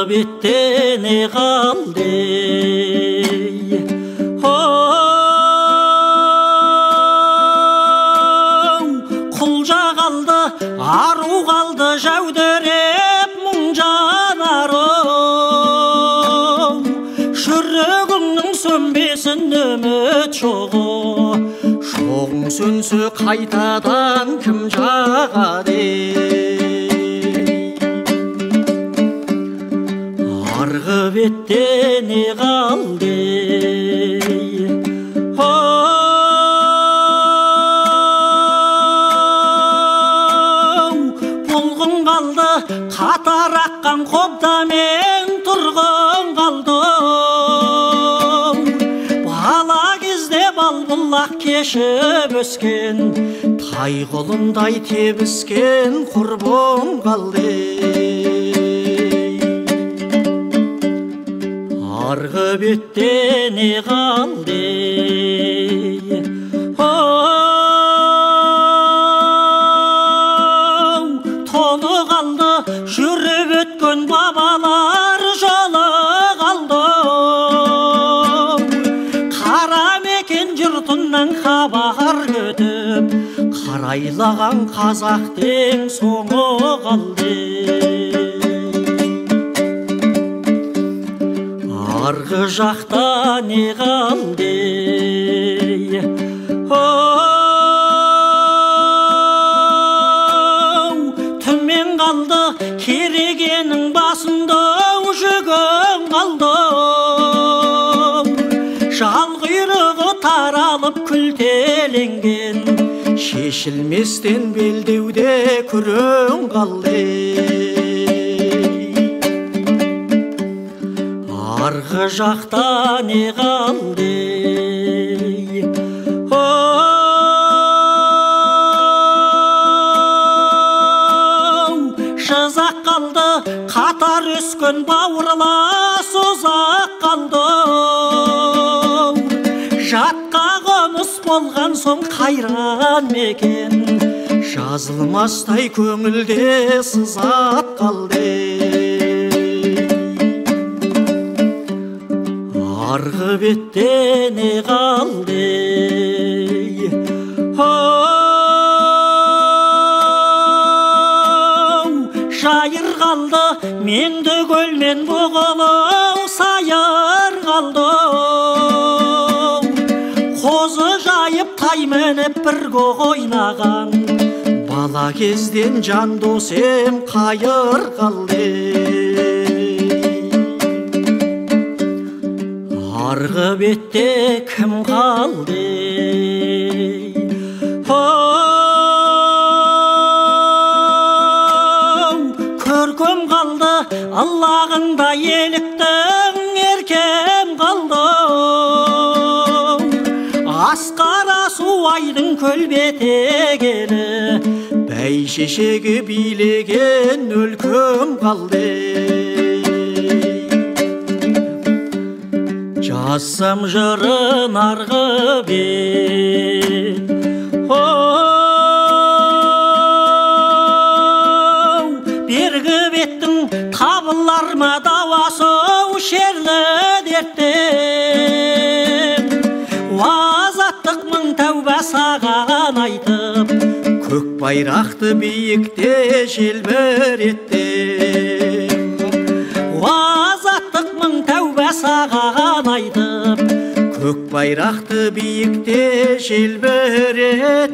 Арғы бетте не қалды? Құлжа қалды, ару қалды, жәудіреп мұң жанарым. Жүрегіңнің сөнбесін үміт шоғы, шоғың сөнсе қайтадан кім жағады? Арғы бетте не қалды? Бұлғын қалды, қатар аққан қобдамен тұрғын қалды. Бала кезде балбұлақ кешіп өскен, тай құлындай тебіскен құрбым қалды. Арғы бетте не қалды? Толы қалды, жүріп өткен бабалар жолы қалды. Қара мекен жұртынан хабар күтіп, қарайлаған қазақтың соңы қалды. Арғы жақта не қалды? Түмен қалды, керегенің басында жүгім қалды. Жал құйрығы таралып күлтеленген, шешілместен белдеуде күрең қалды. Арғы жақта не қалды? Жызақ қалды, қатар өскен бауырлас ұзақ қалды. Жатқа қоныс болған соң қайран мекен, жазылмастай көңілде сызат қалды. Арғы бетте не қалды? Жайыр қалды, Меңді көлмен Бұғылы сайыр қалды. Қозы жайып тай мініп бірге ойнаған, бала кезден жан досым қайыр қалды. Арғы бетте кім қалды? Көркем қалды, Аллағыңда еліктің еркем қалды. Асқар асу айдың көлбетегені, бәйшешегі билеген өлкем қалды. Жазсам жырын арғы бет, бергі беттің табылар ма дауасы шерлі дерттен. Азаттық мың тәуба саған айтып, көк байрақты биікте желбіреттім. Азаттық мың тәуба саған айтып, көк байрақты биікте желбіреттім.